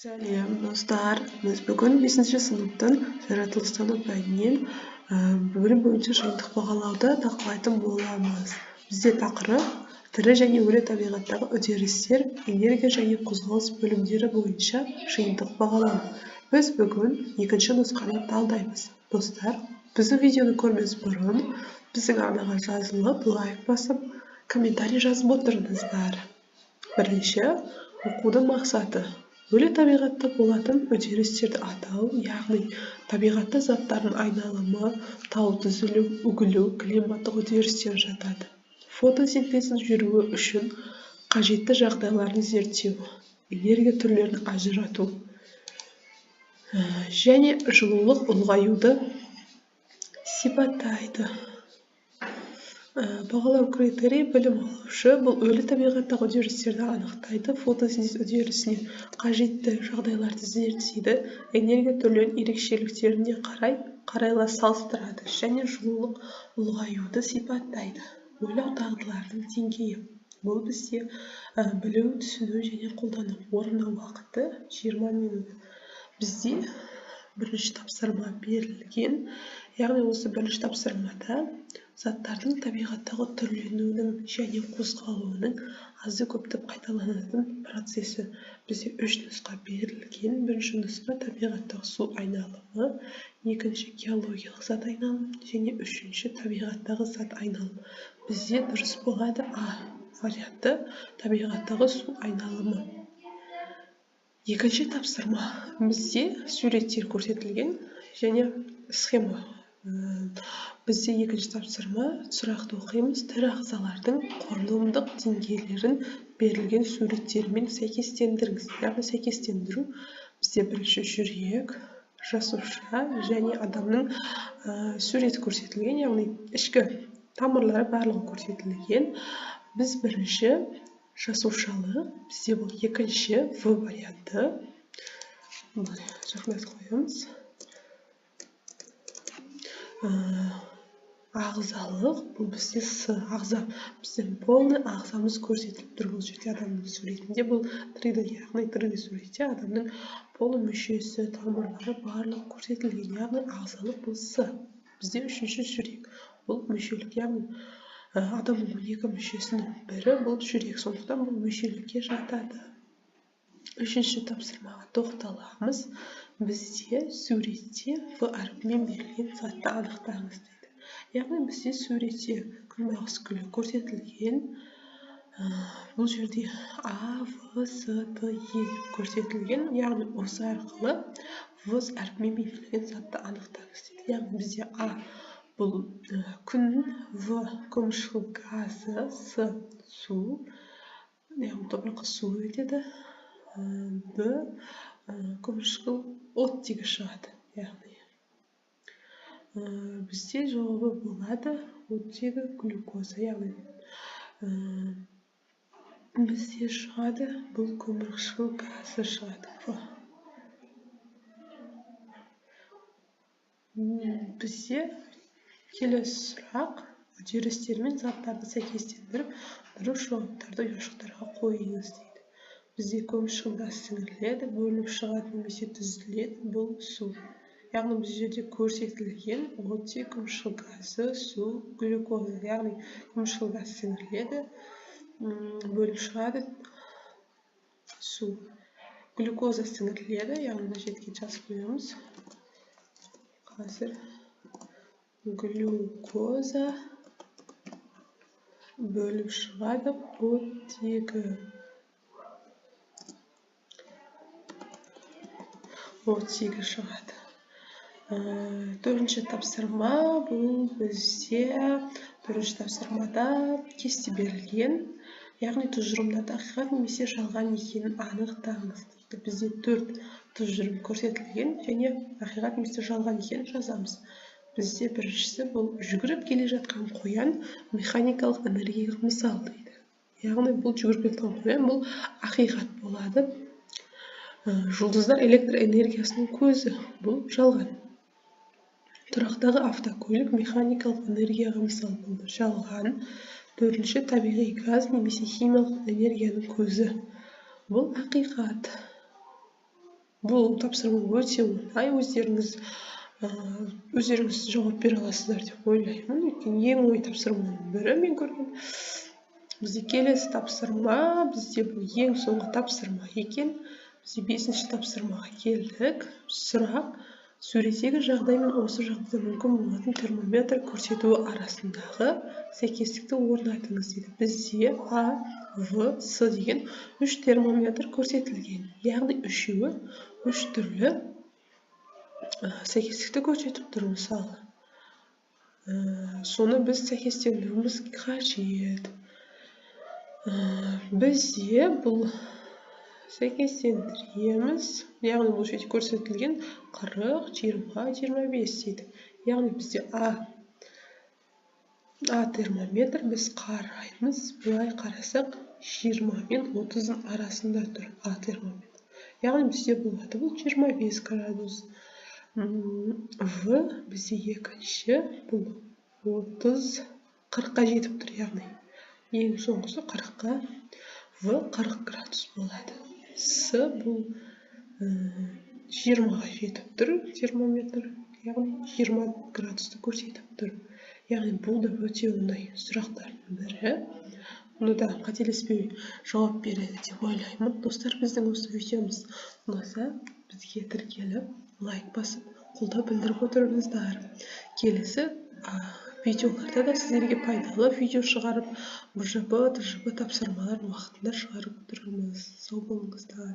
Сәлем, достар! Біз бүгін 5 сыныптың жаратылыстану пәнінен бөлім бойынша жиынтық бағалауды талқылайтын боламыз. Бізде тақырып тірі және өлі табиғаттағы үдерістер, энергия және қозғалыс бөлімдері бойынша жиынтық бағалау. Біз бүгін екінші нұсқаны талдаймыз. Достар, біздің видеоны көрмес бұрын біздің арнаға жазылып, лайк басып, комментарий жазып отырыңыздар. Бірінші, оқудың мақсаты. Өлі табиғатта болатын үдерістерді атау, яғни табиғатта заттардың айналымы, тау түзілу, үгілу, климаттық үдерістер жатады. Фотосинтездің жүруі үшін қажетті жағдайларын зерттеу, энергия түрлерін ажырату және жылулық ұлғаюды сипаттайды. Бағалау критерийі: білім алушы бұл өлі табиғаттағы үдерістерді анықтайды, фотосинтез үдерісіне қажетті жағдайларды зерттейді, энергия түрлерінің ерекшеліктеріне қарай салыстырады және жылулық ұлғаюды сипаттайды. Ойлау дағдыларының деңгейі. Бұл бізде білу, түсіну және қолдану. Орындау уақыты 20 минут. Бізде бірінші тапсырма берілген. Яғни осы бірінші тапсырмада заттардың табиғаттағы түрленуінің және қозғалуының азды көптеп қайталанатын процесі. Бізде 3 нұсқа берілген. Бірінші нұсқа табиғаттағы су айналымы, екінші геологиялық зат айналым және үшінші табиғаттағы зат айналым. Бізде дұрыс болады А варианты, табиғаттағы су айналымы. Екінші тапсырма. Бізде суреттер көрсетілген және схема. Бізде екінші тапсырма, сұрақты оқимыз. Тірі ағзалардың құрылымдық деңгейлерін берілген суреттермен сәйкестендіріңіз. Яғни сәйкестендіру бізде бірінші жүрек, жасуша және адамның суреті көрсетілген, яғни ішкі тамырлары барлығы көрсетілген. Біз бірінші жасушалы, бізде бұл екінші В варианты. Былай жақындатып қоямыз. Ағзалық, бұл бізде С, ағза. Біздің полный ағзамыз көрсетіліп тұр бұл жерде адамның суретінде. Бұл 3D, яғни 3D суретте адамның полный мүшесі, тамырлары барлығы көрсетілген. Яғни ағзалық бұл С. Бізде үшінші жүрек, бұл мүшелік, яғни адамның 12 мүшесінің бірі бұл жүрек, сондықтан бұл мүшелікке жатады. Үшінші тапсырмаға тоқталамыз. Бізде суретте В әрпімен берілген затты анықтаңыз дейді. Яғни бізде суретте күнбағыс гүлі көрсетілген. Бұл жерде А, В, С, Т, Е деп көрсетілген. Яғни осы арқылы В әрпімен белгіленген затты анықтаңыз дейді. Яғни бізде А бұл күн, В көмірқышқыл газы, С су, яғни топыраққа су өтеді, Б көмірқышқыл оттегі шығады. Яғни бізде жауабы болады оттегі глюкоза, яғни бізде шығады бұл көмірқышқыл газы шығады. В. Бізде келесі сұрақ: үдерістер мен заттарды сәйкестендіріп, дұрыс жауаптарды ұяшықтарға қойыңыз дейді. Бізде көмірқышқыл газ сіңіріледі, бөлініп шығады немесе түзіледі, бұл су. Яғни бұл жерде көрсетілген оттегі, көмірқышқыл газы, су, глюкоза. Яғни көмірқышқыл газ сіңіріледі, бөліп шығады, су. Глюкоза сіңіріледі, яғни мына жерге жазып қоямыз. Қазір глюкоза бөліп шығады, оттегі. Оттегі шығады. Төртінші тапсырма, бұл бізде төртінші тапсырмада кесте берілген. Яғни тұжырымдарды ақиқат немесе жалған екенін анықтаңыз дейді. Бізде 4 тұжырым көрсетілген және ақиқат немесе жалған екенін жазамыз. Бізде біріншісі бұл жүгіріп келе жатқан қоян механикалық энергияға мысал дейді. Яғни бұл жүгіріп келе жатқан қоян бұл ақиқат болады. Жұлдыздар электр энергиясының көзі, бұл жалған. Тұрақтағы автокөлік механикалық энергияға мысал, бұл жалған. Төртінші табиғи газ немесе химиялық энергияның көзі, бұл ақиқат. Бұл тапсырма өте оңай, өздеріңіз жауап бере аласыздар деп ойлаймын, өйткені ең оңай тапсырманың бірі мен көрген. Бізде келесі тапсырма, бізде бұл ең соңғы тапсырма екен. Бізде бесінші тапсырмаға келдік. Сұрақ: суреттегі жағдай мен осы жағдайда мүмкін болатын термометр көрсетуі арасындағы сәйкестікті орнатыңыз дейді. Бізде А, В, С деген үш термометр көрсетілген, яғни үшеуі үш түрлі сәйкестікті көрсетіп тұр. Мысалы, соны біз сәйкестендіруіміз қажет. Бізде бұл сәйкестендіреміз, яғни бұл жерде көрсетілген 40, 20, 25 дейді. Яғни бізде А термометр, біз қараймыз, былай қарасақ, 20 мен 30-дың арасында тұр А термометр, яғни бізде болады бұл 25 градус. В бізде екінші, бұл 30, 40-қа жетіп тұр, яғни ең соңғысы 40-қа, В 40 градус болады. С бұл 20-ға жетіп тұр термометр, яғни 20 градусты көрсетіп тұр. Яғни бұл да өте оңай сұрақтардың бірі, бұны да қателеспей жауап береді деп ойлаймын. Достар, біздің осы видеомыз ұнаса, бізге тіркеліп, лайк басып, қолдау білдіріп отырыңыздар. Келесі видеоларда да сіздерге пайдалы видео шығарып, БЖБ, ТЖБ тапсырмаларын уақытында шығарып отырамыз. Сау болыңыздар.